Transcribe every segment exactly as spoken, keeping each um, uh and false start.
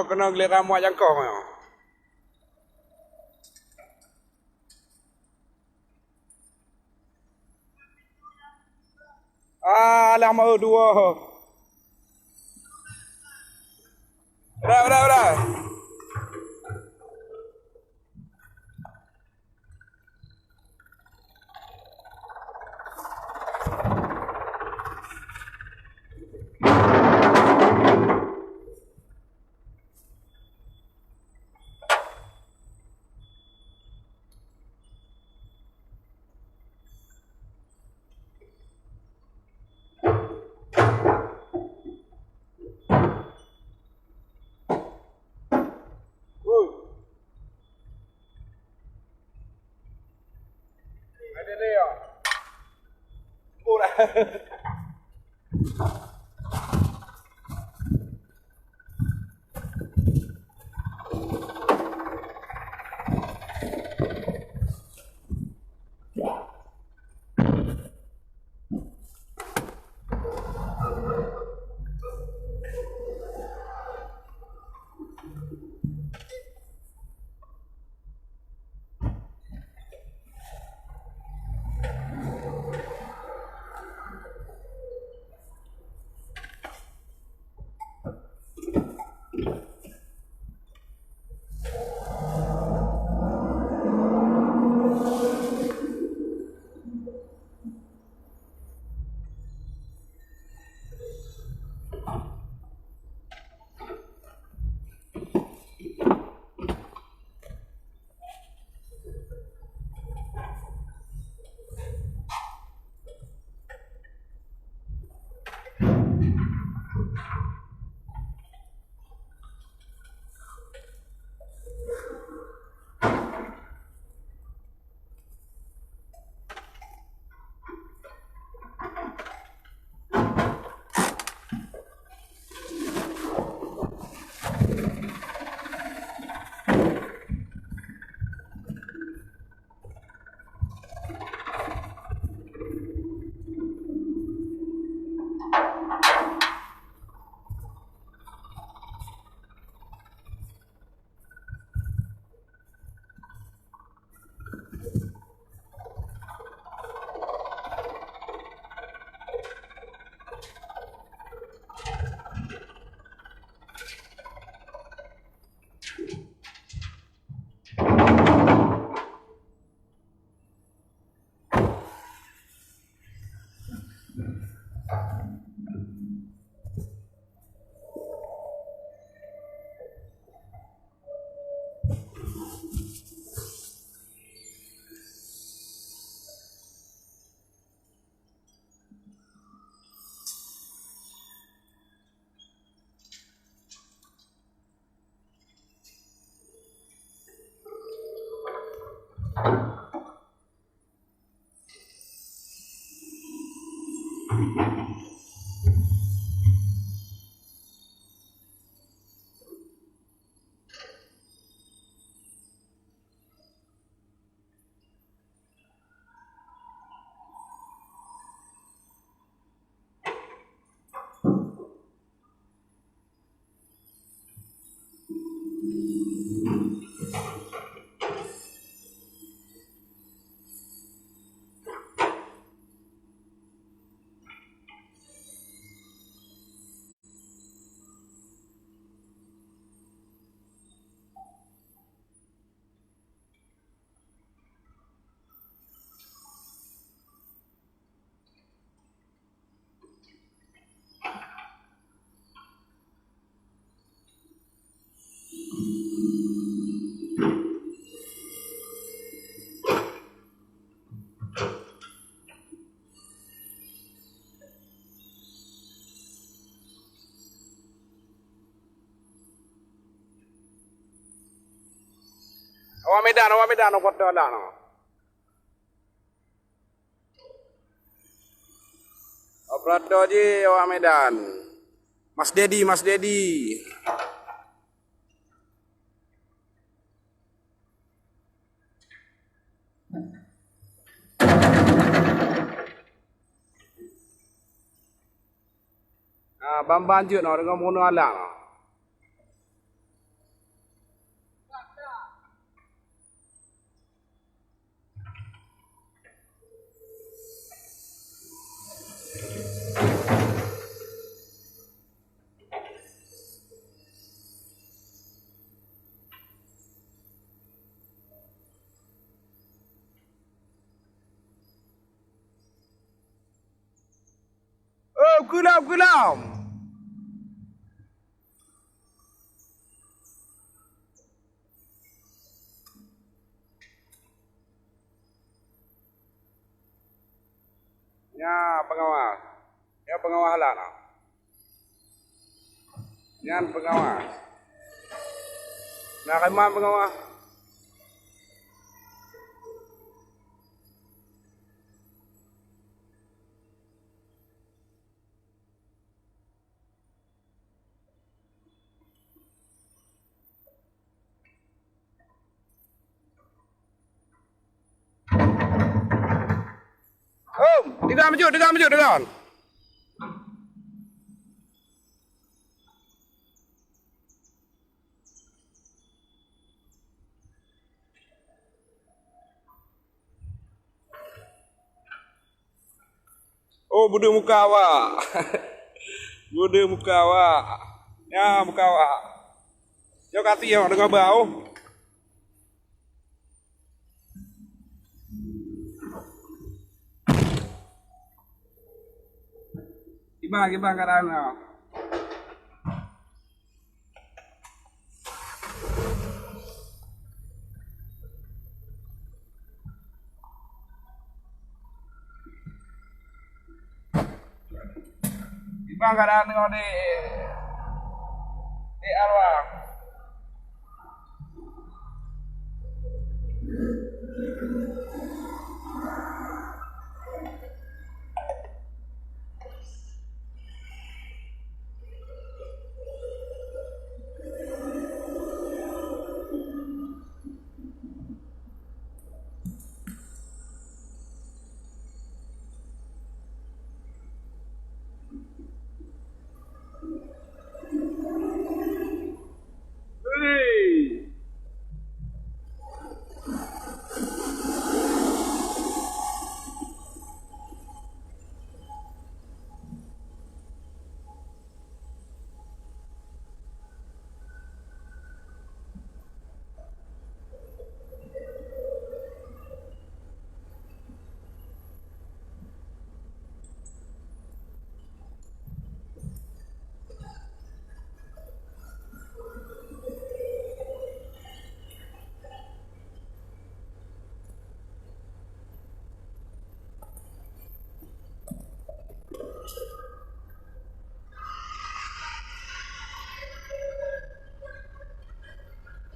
Keunoe giliran muat jangkong nyoe. Ah, alah, mau dua. Udah, udah, udah. Awak Medan, awak Medan, awak Medan. Operator jih awak Medan. Mas Dedi, Mas Dedi. Ah, ban-ban jeuet noh deungon bunoe alang. Oh, kulom, kulom. Nya pengawa. Nya pengawa halat nah. Nyan pengawa. Nah, kaiman pengawa. Hom, tiga maju, tiga maju, tiga. Oh, beudeuh muka awak. Beudeuh muka awak. Nya muka awak. Nyoe kati awak deungon bau. Kiban, kiban keadaan awak. Kiban keadaan teungoh di, di arwah.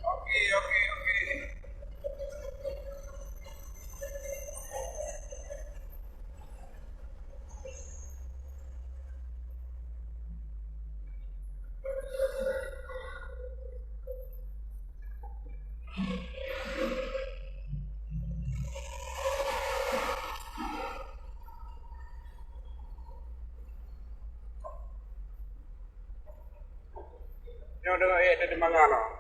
Oke, oke, oke. Nyoe deungon ék teudimangan nyoe.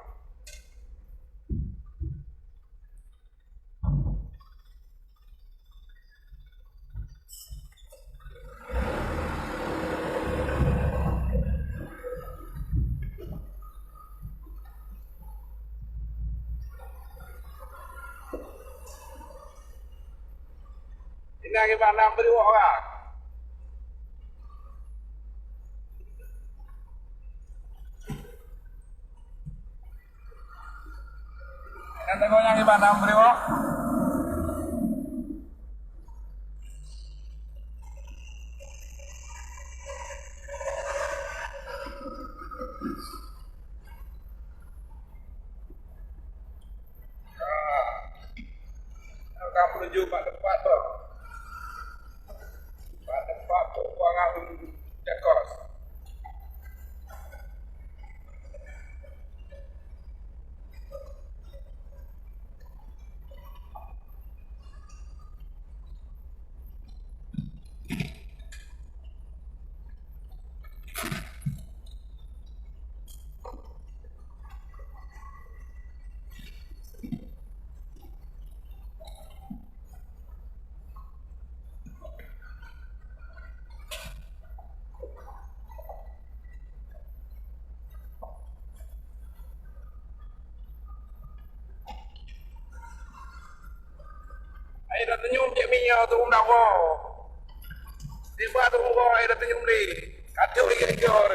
Inan kiban nam bri wak orang. Inan teungoh nyang kiban nam bri wak. Ka menuju bak teumpat tu. Bak teumpat peupuangan jakos. Dah teunyum cek minyeuk tu umdawa. Tiba tu umdawa dah teunyum lé. Kacau lagi ekor.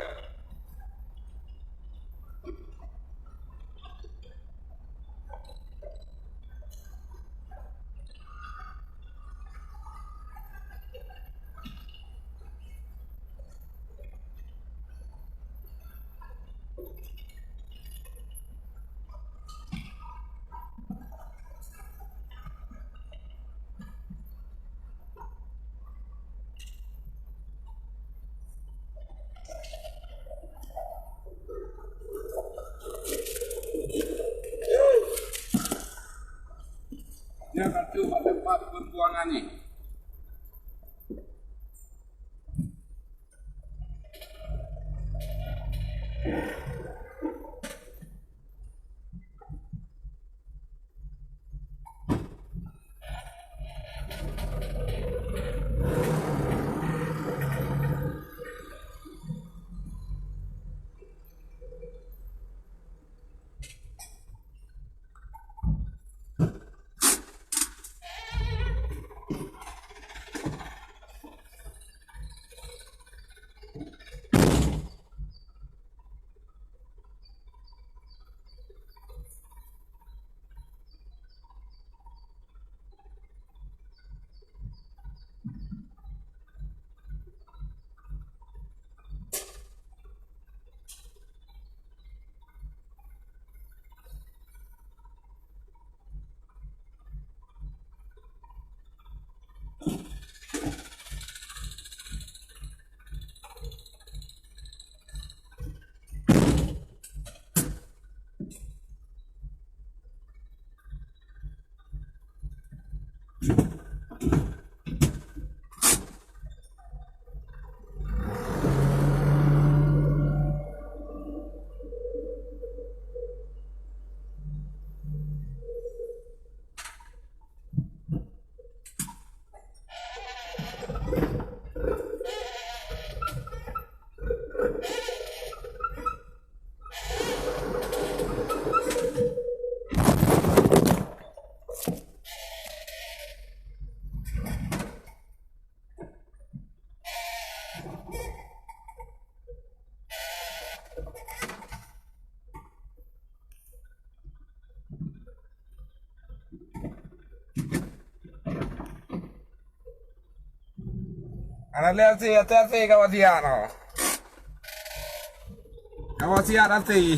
Nyan ka trok bak teumpat peumbuangan nyan. Hana lé até, até-até kawan siat noh. Kawan siat até.